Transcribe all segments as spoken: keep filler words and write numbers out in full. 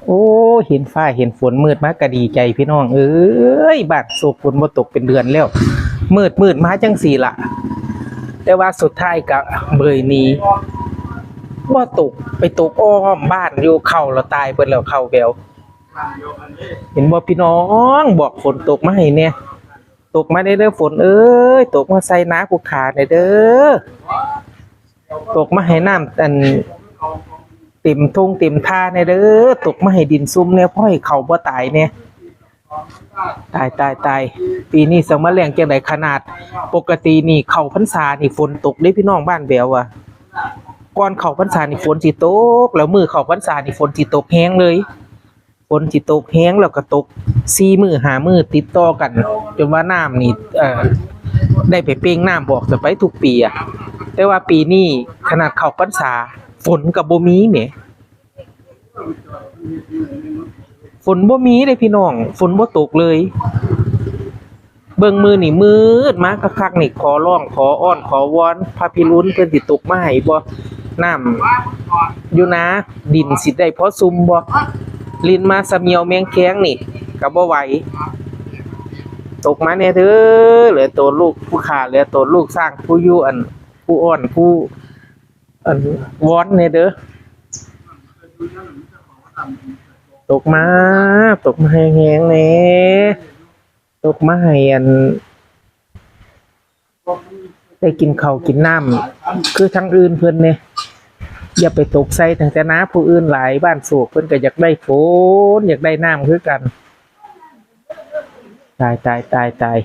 โอ้ เห็นฟ้าเห็นฝนมืดมาก็ดีใจพี่น้องเอ้ย บ้านโศกฝนบ่ตกเป็นเดือนแล้ว มืดมืดมาจังสี่ละ แต่ว่าสุดท้ายก็เบยหนี บ่ตก ไปตกอ้อมบ้านอยู่ เข้าแล้วตายเบิดแล้ว เข้าแหวว เห็นบ่พี่น้อง บอกฝนตกมาให้แหน่ ตกมาแหน่เด้อฝนเอ้ย ตกมาใส่นาผู้ขาแหน่เด้อ ตกมาให้น้ำอันเต็มท่งเต็มท่าแหน่เด้อ ตกมาให้ดินซุ่มแหน่ พอให้เข้าบ่ตายแหน่ ตาย ตาย ตาย ปีนี้สิมาแล้งจั่งใดขนาด ปกตินี่เข้าพรรษานี่ฝนตกเด้พี่น้อง บ้านแหววอะ ก่อนเข้าพรรษานี่ฝนสิตก แล้วมื้อเข้าพรรษานี่ฝนสิตกแฮงเลย ฝนสิตกแฮงแล้วก็ตกสี่มื้อห้ามื้อติดต่อกัน จนว่าน้ำนี่ เอ่อ ได้ไปเป่งน้ำออกจะไปทุกปีอะ แต่ว่าปีนี้ขนาดเข้าพรรษา ฝนก็บ่มีแหม ฝนบ่มีเลยพี่น้อง ฝนบ่ตกเลย เบิ่งมื้อนี่มืดมาคักๆนี่ ขอร้องขออ้อนขอวอน พระพิรุณเพิ่นสิตกมาให้บ่ น้ำอยู่นา ดินสิได้พอซุ่มบ่ ลินมาสะเมียวแมงแคงนี่ก็บ่ไหว ตกมาแหน่เด้อ เหลือโตลูกผู้ขา เหลือโตลูกสร้างผู้อยู่อัน ผู้อ้อนผู้อันวอนแหน่เด้อ ตกมา ตกมาแฮงๆแหน่ ตกมาให้อัน ได้กินข้าวกินน้ำ คือทางอื่นเพิ่นแหน่ อย่าไปตกใส่ตั้งแต่นาผู้อื่นหลาย บ้านโศกเพิ่นก็อยากได้ฝน อยากได้น้ำคือกัน ตาย ตาย ตาย ตาย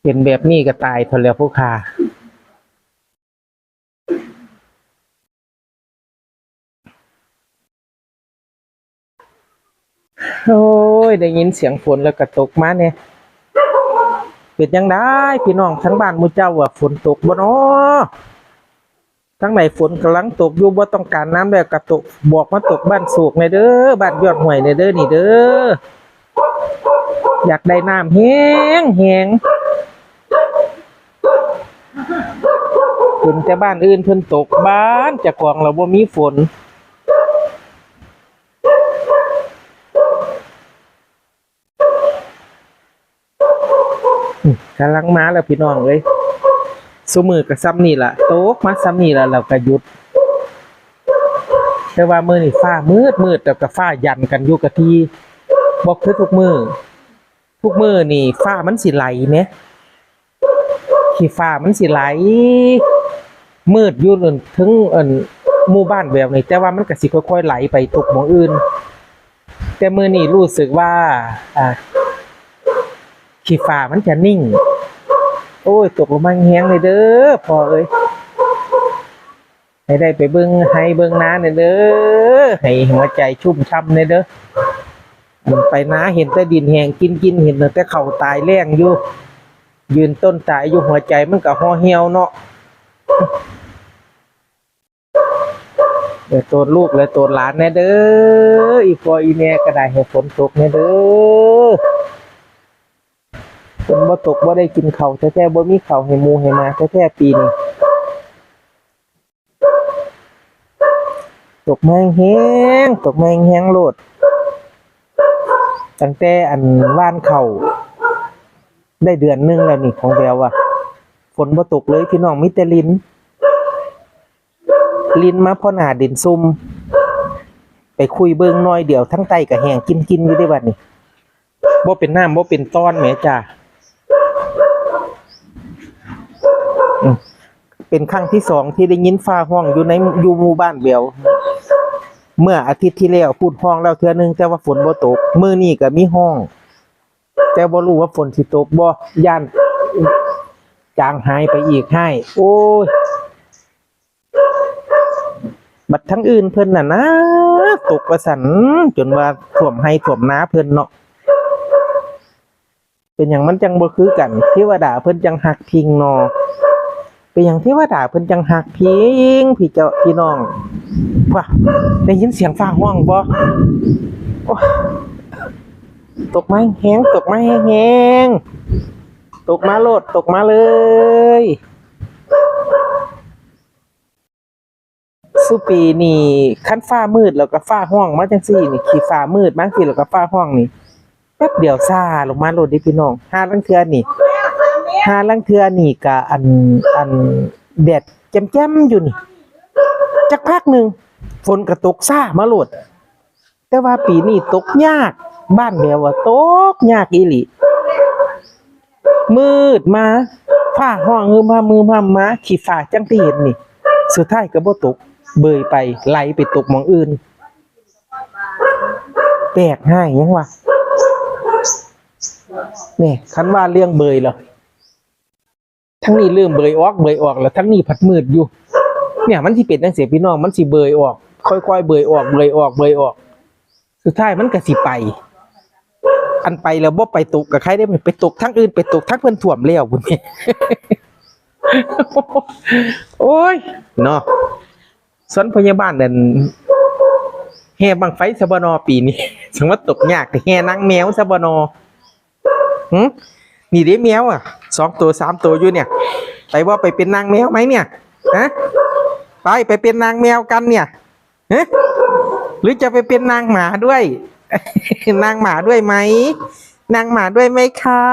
เป็นแบบนี้ก็ตายเถาะแล้วผู้ขา โอ้ย ได้ยินเสียงฝนแล้วก็ตกมาแหน่ เป็นจั่งใดพี่น้องทางบ้านหมู่เจ้าอะ ฝนตกบ่น้อ ทางไหนฝนกำลังตกอยู่ บ่ต้องการน้ำแล้วก็ตก บอกมาตกบ้านโศกแหน่เด้อ บ้านยอดห้วยแหน่เด้อ นี่เด้อ อยากได้น้ำแฮงแฮง เห็นแต่บ้านอื่นเพิ่นตก บ้านเจ้าของเราบ่มีฝน อืม กำลังมาแล้วพี่น้องเอ้ย ซุมื้อก็ส่ำนี่ล่ะ ตกมาส่ำนี่ล่ะ แล้วก็หยุด แต่ว่ามื้อนี้ฟ้ามืดมืด แล้วก็ฟ้ายันกันอยู่กับที่ บ่คือทุกมื้อ ทุกมื้อนี่ฟ้ามันสิไหลแหม ขี้ฟ้ามันสิไหล มืดอยู่เถิง เอิ่น หมู่บ้านแบบนี้ แต่ว่ามันก็สิค่อยๆไหลไปตกหม่องอื่น แต่มื้อนี้รู้สึกว่า อ่า ขี้ฟ้ามันจะนิ่ง โอ้ย ตกลงมาแฮงๆเลยเด้อ พ่อเอ้ย ให้ได้ไปเบิ่งไฮ่เบิ่งนาแหน่เด้อ ให้หัวใจชุ่มช่ำแหน่เด้อ อันไปนาเห็นแต่ดินแห้ง กิน กิน เห็นตั้งแต่ข้าวตายแล้งอยู่ ยืนต้นตายอยู่ หัวใจมันก็ห่อเหี่ยวเนาะ เดี๋ยวโตนลูก และโตนหลานแหน่เด้อ อีพ่ออีแม่ก็ได้ ให้ฝนตกแหน่เด้อ ฝนบ่ตกบ่ได้กินข้าวแท้ๆ บ่มีข้าวให้หมูให้หมาแท้ๆ ปีนี้ ตกมาแฮงๆ ตกมาแฮงๆโลด ตั้งแต่อันหว่านข้าวได้เดือนหนึ่งแล้วนี่ ของแววอะ ฝนบ่ตกเลยพี่น้อง มีแต่ลิน ลินมาพอหน้าดินซุ่ม ไปคุยเบิ่งหน่อยเดียว ทั้งใต้ก็แห้งกินๆอยู่เด้บัดนี้ บ่เป็นน้ำบ่เป็นตอนแหมจ้า อืม เป็นครั้งที่สองที่ได้ยินฟ้าฮ้องอยู่ใน อยู่หมู่บ้านแหวว เมื่ออาทิตย์ที่แล้วพู้นฮ้องแล้วเทื่อนึง แต่ว่าฝนบ่ตก มื้อนี้ก็มีฮ้อง แต่บ่รู้ว่าฝนสิตกบ่ ย้านจางหายไปอีก ฮ้าย โอ้ย บัดทางอื่นเพิ่นน่ะนะ ตกว่าซั่น จนว่าท่วมไฮ่ท่วมนาเพิ่นเนาะ เป็นหยังมันจั่งบ่คือกัน เทวดาเพิ่นจั่งฮักพิงเนาะ เป็นหยังเทวดาเพิ่นจั่งฮักพิง พี่เจ้า พี่น้อง ว้า ได้ยินเสียงฟ้าฮ้องบ่ โอ้ย ตกมาแฮงๆ ตกมาแฮงๆ ตกมาโลด ตกมาเลย ซุปีนี่ คันฟ้ามืดแล้วก็ฟ้าฮ้องมาจังซี่นี่ ขี้ฟ้ามืดมาจังซี่แล้วก็ฟ้าฮ้องนี่ แป๊บเดียวซ่าลงมาโลดเด้พี่น้อง ห่าลางเทื่อนี่ ห่าลางเทื่อนี่ก็อัน อันแดดแจ่มๆอยู่นี่ จักพักหนึ่ง ฝนก็ตกซ่ามาโลด แต่ว่าปีนี้ตกยาก บ้านแหววว่าตกยากอีหลี มืดมา ฟ้าฮ้องฮืมฮำฮืมฮำมา ขี้ฟ้าจั่งที่เห็นนี่ สุดท้ายก็บ่ตก เบยไป ไหลไปตกหม่องอื่น แปลกหายหยังวะ นี่ คันว่าเรื่องเบยเหรอ ทั้งนี้เริ่มเบยออก เบยออกแล้ว ทั้งนี้ผัดมืดอยู่ เนี่ย มันสิเป็นจั่งซี้พี่น้อง มันสิเบยออก ค่อยๆ เบยออก เบยออก เบยออก สุดท้ายมันก็สิไป อันไปแล้วบ่ไปตกกับใครได้ ไปตกทางอื่น ไปตกทางเพิ่นท่วมแล้วพุ้นนี่ โอ้ย เนาะ ส่วนพยาบาลนั่น แห่บั้งไฟซะบ่นอปีนี้ สมมติตกยาก แห่นางแมวซะบ่นอ หึ นี่เด้แมวอะ สองตัว สามตัวอยู่เนี่ย ไปบ่ ไปเป็นนางแมวไหมเนี่ย ฮะ ไป ไปเป็นนางแมวกันเนี่ย ฮะ หรือจะไปเป็นนางหมาด้วย นางหมาด้วยไหม นางหมาด้วยไหมคะ